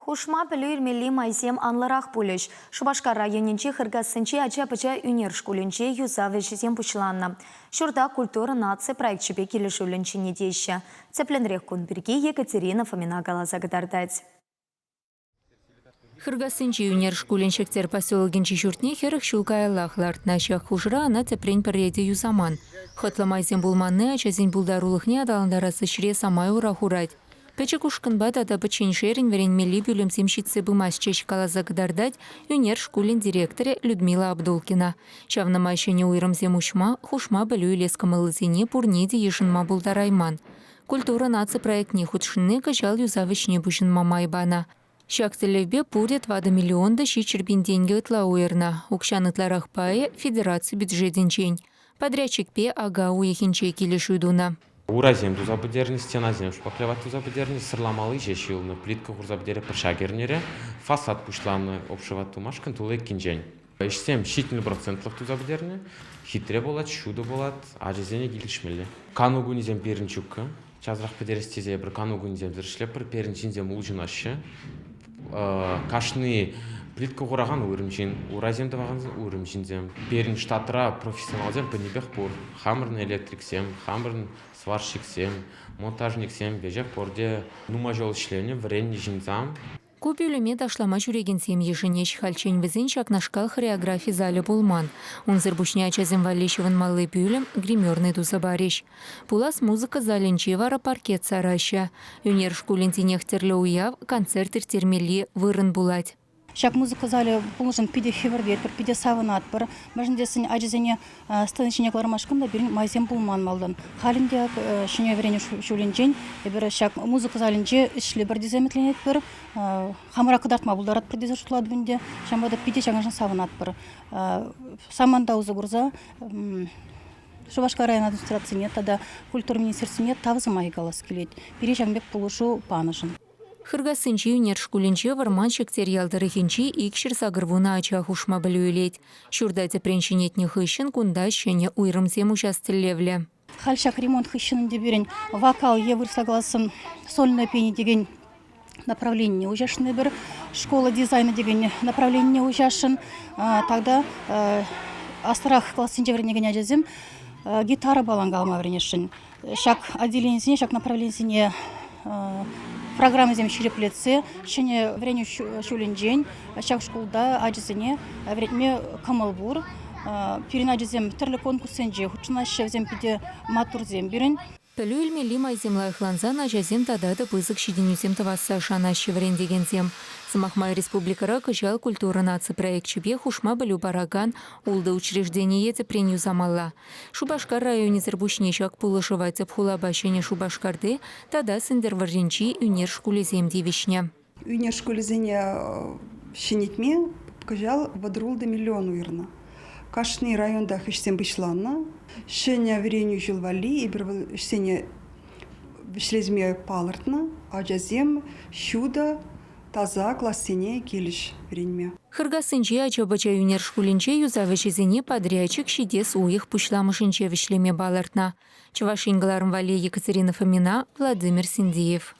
Хушма пӗлӳ илмелли майсем анлӑрах пулӗҫ. Шупашкар районӗнчи Хыркассинчи ача-пӑча ӳнер шкулӗнче юсав ӗҫӗсем пуҫланнӑ. Ҫурта культура наци проекчӗпе килӗшӳллӗн ҫӗнетеҫҫӗ. Тӗплӗнрех кун пирки Екатерина Фомина каласа кӑтартать. Хыркассинчи ӳнер шкулӗн Ҫӗктер поселокӗнчи ҫуртне 40 ҫул каяллах лартнӑ. Ҫак хушӑра ӑна тӗпрен пӗрре те юсаман. Хӑтлӑ майсем пулманни ачасен пултарулӑхне аталантарас ӗҫре самай ура хурать. Пӗчӗк ушкӑнпа тата пӗчченшерӗн вӗренмелли пӳлӗмсем ҫитсе пымастчӗҫ, каласа кӑтартать ӳнер шкулӗн директорӗ Людмила Абдулкина. Ҫавна май ҫӗнӗ уйрӑмсем уҫма, хушма пӗлӳ илес кӑмӑллисене пурне те йышӑнма пултарайман. Культура наци проектне хутшӑнни кӑҫал юсав ӗҫне пуҫӑнма май панӑ. Ҫак тӗллевпе пурӗ 4 миллион та 700 пин тенкӗ ытла уйӑрнӑ. Укҫан ытларах пайӗ – федераци бюджетӗнчен. Подрядчикпе ака уйӑхӗнче килӗшӳ тунӑ. Урайсем туса пӗтернӗ, стенасем шпаклевать туса пӗтернӗ, сӑрламалли ҫеҫ юлнӑ. Плитка хурса пӗтеретпӗр ҫак эрнере. Фасад пуҫланӑ обшивать тумашкӑн тулли еккинчен. Ӗҫсем 70 процентлӑх туса пӗтернӗ. Хитре пулать, ҫутӑ пулать, ачасене килӗшмелле. Кану кунӗсем пирӗн ҫуккӑ. Часрах пӗтерес тесе эпир кану кунӗсемсӗр ӗҫлетпӗр. Пирӗн ҫынсем улшӑнаҫҫӗ. Кашни плитка хуракан уйрӑм ҫын, урайсем тӑвакан уйрӑм ҫынсем. Пирӗн штатра профессионалсем пӗтӗмпех пур. Хамӑрӑн электриксем, хамӑрӑн сварщиксем, монтажниксем веҫех пурте нумай ҫул ӗҫленӗ, вӗреннӗ ҫынсам. Ку пӳлӗме ташлама ҫӳрекенсем йышӑнӗҫ. Хальччен вӗсен ҫакнашкал хореографи залӗ пулман. Унсӑр пуҫне ачасем валли ҫӑвӑнмалли пӳлӗм, гримернӑй туса парӗҫ. Пулас музыка залӗнче вара паркет сараҫҫӗ. Ӳнер шкулӗн тинех тӗрлӗ уяв, концерт ирттермелли вырӑн пулать. Ҫак музыка залӗ пулнӑшӑн питӗ хӗпӗртетпӗр, питӗ савӑнатпӑр. Мӗншӗн тесен ачасене сцена ҫине кӑлармашкӑн та пирӗн майсем пулман малтан. Халь ӗнтӗ ак ҫӗнӗ вӗренӳ ҫулӗнчен эпир ҫак музыка залӗнче ӗҫлӗпӗр тесе ӗмӗтленетпӗр. Хамӑра кӑтартма пултаратпӑр тесе шутлатӑп ӗнтӗ. Ҫавӑнпа та питӗ ҫакӑншӑн савӑнатпӑр. Саманта усӑ курса Шупашкар район администрацине тата культура министерствине тав сӑмахӗ калас килет. Пире ҫавӑн пек пулӑшу панӑшӑн. Хыркассинчи ӳнер шкулӗнче Вӑрман Ҫӗктер ял тӑрӑхӗнчи 280 ача хушма пӗлӳ илет. Ҫурта тӗпрен ҫӗнетнӗ хыҫҫӑн кунта ҫӗнӗ уйрӑмсем уҫас тӗллевлӗ. Халь ҫак ремонт хыҫҫӑн ӗнтӗ пирӗн вокал е вырӑсла каласан сольное пение текен направленине уҫасшӑн эпир. Школа дизайна текен направленине уҫасшӑн. Тогда аслӑрах классенче вӗренекен ачасем гитарӑпа калама вӗренесшӗн. Ҫак отделенисене, ҫак направленисене программӑсем ҫирӗплетсе ҫӗнӗ вӗренӳ ҫулӗнчен ҫак шкулта ачасене вӗрентме кӑмӑл пур. Пирӗн ачасем тӗрлӗ конкурссенче хутшӑнаҫҫӗ, вӗсем питӗ маттурсем пирӗн. Пӗлӳ илмелли майсем лайӑхлансан ачасем тата та пысӑк ҫитӗнӳсем тӑвасса шанаҫҫӗ вӗрентекенсем. Сӑмах май, республикӑра кӑҫал Культура наци проекчӗпе хушма пӗлӳ паракан ултӑ учреждение тӗпрен юсамалла. Шупашкар районӗсӗр пуҫне ҫак пулӑшӑва тӗп хулапа Ҫӗнӗ Шупашкарти тата Сӗнтӗрвӑрринчи ӳнер шкулӗсем тивӗҫнӗ. Ӳнер шкулӗсене ҫӗнетме кӑҫал 36 миллион уйӑрнӑ. Кашни районтах ӗҫсем пуҫланнӑ. Ҫӗнӗ вӗренӳ ҫул валли эпир вӑл ӗҫсене вӗҫлесме палӑртнӑ. Ачасем ҫутӑ, таса классене килӗҫ вӗренме. Хыркассинчи ача-пӑча ӳнер шкулӗнче юсав ӗҫӗсене подрядчик ҫитес уйӑх пуҫламӑшӗнче вӗҫлеме палӑртнӑ. Чӑваш Ен кӑларӑм валли Екатерина Фомина, Владимир Синдиев.